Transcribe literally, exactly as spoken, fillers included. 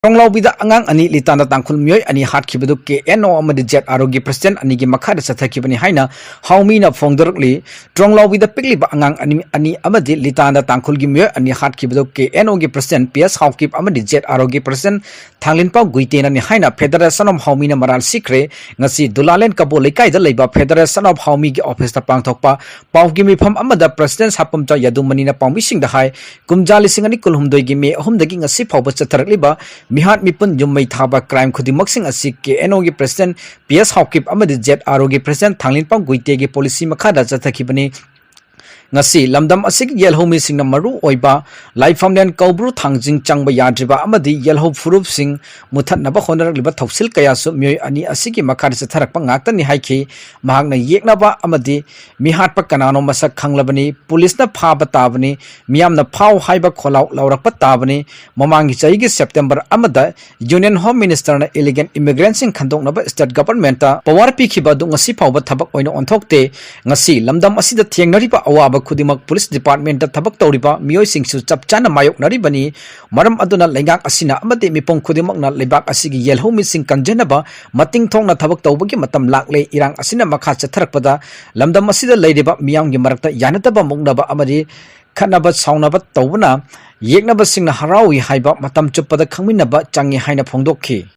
ꯇ꯭ꯔꯣꯡꯂꯥꯎꯕꯤꯗ ꯑꯉꯥꯡ ꯑꯅꯤ, ꯂꯤꯇꯥꯟꯗ ꯇꯥꯡꯈꯨꯜ ꯃꯤꯑꯣꯏ ꯑꯅꯤ ꯍꯥꯠꯈꯤꯕꯗꯨ ꯀꯦ ꯑꯦꯟ ꯑꯣ ꯑꯃꯗꯤ ꯖꯦꯠ ꯑꯥꯔ ꯑꯣꯒꯤ ꯄ꯭ꯔꯁꯤꯗꯦꯟ ꯑꯅꯤꯒꯤ ꯃꯈꯥꯗ ꯆꯠꯊꯈꯤꯕꯅꯤ ꯍꯥꯏꯅ ꯍꯥꯎꯃꯤꯅ ꯐꯣꯡꯗꯣꯔꯛꯂꯤ꯫ ꯇ꯭ꯔꯣꯡꯂꯥꯎꯕꯤꯗ ꯄꯤꯛꯂꯤꯕ ꯑꯉꯥꯡ ꯑꯅꯤ, ꯑꯅꯤ ꯑꯃꯗꯤ ꯂꯤꯇꯥꯟꯗ ꯇꯥꯡꯈꯨꯜꯒꯤ ꯃꯤꯑꯣꯏ ꯑꯅꯤ ꯍꯥꯠꯈꯤꯕꯗꯨ ꯀꯦ ꯑꯦꯟ ꯑꯣꯒꯤ ꯄ꯭ꯔꯁꯤꯗꯦꯟ ꯄꯤ ꯑꯦꯁ ꯍꯥꯎꯀꯤꯞ ꯑꯃꯗꯤ ꯖꯦꯠ ꯑꯥꯔ ꯑꯣꯒꯤ ꯄ꯭ꯔꯁꯤꯗꯦꯟ ꯊꯥꯡꯂꯤꯟꯄꯥꯎ ꯒꯨꯏꯇꯦꯅꯅꯤ ꯍꯥꯏꯅ ꯐꯦꯗꯔꯦꯁꯟ ꯑꯣꯐ ꯍꯥꯎꯃꯤꯅ ꯃꯔꯥꯜ ꯁꯤꯈ꯭ꯔꯦ꯫ ꯉꯁꯤ ꯗꯨꯂꯥꯂꯦꯟ ꯀꯕꯣ ꯂꯩꯀꯥꯏꯗ ꯂꯩꯕ ꯐꯦꯗꯔꯦꯁꯟ ꯑꯣꯐ ꯍꯥꯎꯃꯤꯒꯤ ꯑꯣꯐꯤꯁꯇ ꯄꯥꯡꯊꯣꯛꯄ ꯄꯥꯎꯒꯤ ꯃꯤꯐꯝ ꯑꯃꯗ ꯄ꯭ꯔꯁꯤꯗꯦꯟ ꯁꯥꯄꯝꯆꯥ ꯌꯥꯗꯨꯃꯅꯤꯅ ꯄꯥꯎꯃꯤꯁꯤꯡꯗ ꯍꯥꯏ, ꯀꯨꯝꯖꯥ ꯂꯤꯁꯤꯡ ꯑꯅꯤ ꯀꯨꯟꯍꯨꯝꯗꯣꯏꯒꯤ ꯃꯦ ꯑꯍꯨꯝꯗꯒꯤ ꯉꯁꯤ ꯐꯥꯎꯕ ꯆꯠꯊꯔꯛꯂꯤꯕ ꯃꯤꯍꯥꯠ ꯃꯤꯄꯨꯟ ꯌꯨꯝꯃꯩ ꯊꯥꯕ ꯀ꯭ꯔꯥꯏꯝ ꯈꯨꯗꯤꯡꯃꯛꯁꯤꯡ ꯑꯁꯤ ꯀꯦ ꯑꯦꯟ ꯑꯣꯒꯤ ꯄ꯭ꯔꯁꯤꯗꯦꯟ ꯄꯤ ꯑꯦꯁ ꯍꯥꯎꯀꯤꯞ ꯑꯃꯗꯤ ꯖꯦꯠ ꯑꯥꯔ ꯑꯣꯒꯤ ꯄ꯭ꯔꯁꯤꯗꯦꯟ ꯊꯥꯡꯂꯤꯟꯄꯥꯎ ꯒꯨꯏꯇꯦꯒꯤ ꯄꯣꯂꯤꯁꯤ ꯃꯈꯥꯗ ꯆꯠꯊꯈꯤꯕꯅꯤ꯫ ꯉꯁꯤ ꯂꯝꯗꯝ ꯑꯁꯤꯒꯤ ꯌꯦꯜꯍꯧꯃꯤꯁꯤꯡꯅ ꯃꯔꯨ ꯑꯣꯏꯕ ꯂꯥꯏꯐꯝꯂꯦꯟ ꯀꯧꯕ꯭ꯔꯨ ꯊꯥꯡꯖꯤꯡ ꯆꯪꯕ ꯌꯥꯗ꯭ꯔꯤꯕ ꯑꯃꯗꯤ ꯌꯦꯜꯍꯧ ꯐꯨꯔꯨꯞꯁꯤꯡ ꯃꯨꯊꯠꯅꯕ ꯍꯣꯠꯅꯔꯛꯂꯤꯕ ꯊꯧꯁꯤꯜ ꯀꯌꯥꯁꯨ ꯃꯤꯑꯣꯏ ꯑꯅꯤ ꯑꯁꯤꯒꯤ ꯃꯈꯥꯗ ꯆꯠꯊꯔꯛꯄ ꯉꯥꯛꯇꯅꯤ ꯍꯥꯏꯈꯤ꯫ ꯃꯍꯥꯛꯅ ꯌꯦꯛꯅꯕ ꯑꯃꯗꯤ ꯃꯤꯍꯥꯠꯄ ꯀꯅꯥꯅꯣ ꯃꯁꯛ ꯈꯪꯂꯕꯅꯤ, ꯄꯨꯂꯤꯁꯅ ꯐꯥꯕ ꯇꯥꯕꯅꯤ, ꯃꯤꯌꯥꯝꯅ ꯐꯥꯎ ꯍꯥꯏꯕ ꯈꯣꯜꯂꯥꯎ ꯂꯥꯎꯔꯛꯄ ꯇꯥꯕꯅꯤ꯫ ꯃꯃꯥꯡꯒꯤ ꯆꯍꯤꯒꯤ ꯁꯦꯞꯇꯦꯝꯕꯔ ꯑꯃꯗ ꯌꯨꯅꯤꯌꯟ ꯍꯣꯝ ꯃꯤꯅꯤꯁꯇꯔꯅ ꯏꯂꯤꯒꯦꯜ ꯏꯃꯤꯒ꯭ꯔꯦꯟꯁꯤꯡ ꯈꯟꯗꯣꯛꯅꯕ ꯁ꯭ꯇꯦꯠ ꯒꯚꯔꯟꯃꯦꯟꯠꯇ ꯄꯋꯥꯔ ꯄꯤꯈꯤꯕ ꯑꯗꯨ ꯉꯁꯤ ꯐꯥꯎꯕ ꯊꯕꯛ ꯑꯣꯏꯅ ꯑꯣꯟꯊꯣꯛꯇꯦ꯫ ꯉꯁꯤ ꯂꯝꯗꯝ ꯑꯁꯤꯗ ꯊꯦꯡꯅꯔꯤꯕ ꯑꯋꯥꯕ ꯈꯨꯗꯤꯡꯃꯛ ꯄꯨꯂꯤꯁ ꯗꯤꯄꯥꯔꯠꯃꯦꯟꯠꯇ ꯊꯕꯛ ꯇꯧꯔꯤꯕ ꯃꯤꯑꯣꯏꯁꯤꯡꯁꯨ ꯆꯞ ꯆꯥꯅ ꯃꯥꯌꯣꯛꯅꯔꯤꯕꯅꯤ꯫ ꯃꯔꯝ ꯑꯗꯨꯅ ꯂꯩꯉꯥꯛ ꯑꯁꯤꯅ ꯑꯃꯗꯤ ꯃꯤꯄꯨꯝ ꯈꯨꯗꯤꯡꯃꯛꯅ ꯂꯩꯕꯥꯛ ꯑꯁꯤꯒꯤ ꯌꯦꯜꯍꯧꯃꯤꯁꯤꯡ ꯀꯟꯖꯅꯕ ꯃꯇꯤꯡ ꯊꯣꯛꯅ ꯊꯕꯛ ꯇꯧꯕꯒꯤ ꯃꯇꯝ ꯂꯥꯛꯂꯦ꯫ ꯏꯔꯥꯡ ꯑꯁꯤꯅ ꯃꯈꯥ ꯆꯠꯊꯔꯛꯄꯗ ꯂꯝꯗꯝ ꯑꯁꯤꯗ ꯂꯩꯔꯤꯕ ꯃꯤꯌꯥꯝꯒꯤ ꯃꯔꯛꯇ ꯌꯥꯅꯗꯕ ꯃꯨꯛꯅꯕ ꯑꯃꯗꯤ ꯈꯠꯅꯕ ꯁꯥꯎꯅꯕ ꯇꯧꯕꯅ ꯌꯦꯛꯅꯕꯁꯤꯡꯅ ꯍꯔꯥꯎꯏ ꯍꯥꯏꯕ ꯃꯇꯝ ꯆꯨꯞꯄꯗ ꯈꯪꯃꯤꯟꯅꯕ ꯆꯪꯏ ꯍꯥꯏꯅ ꯐꯣꯡꯗꯣꯛꯈꯤ꯫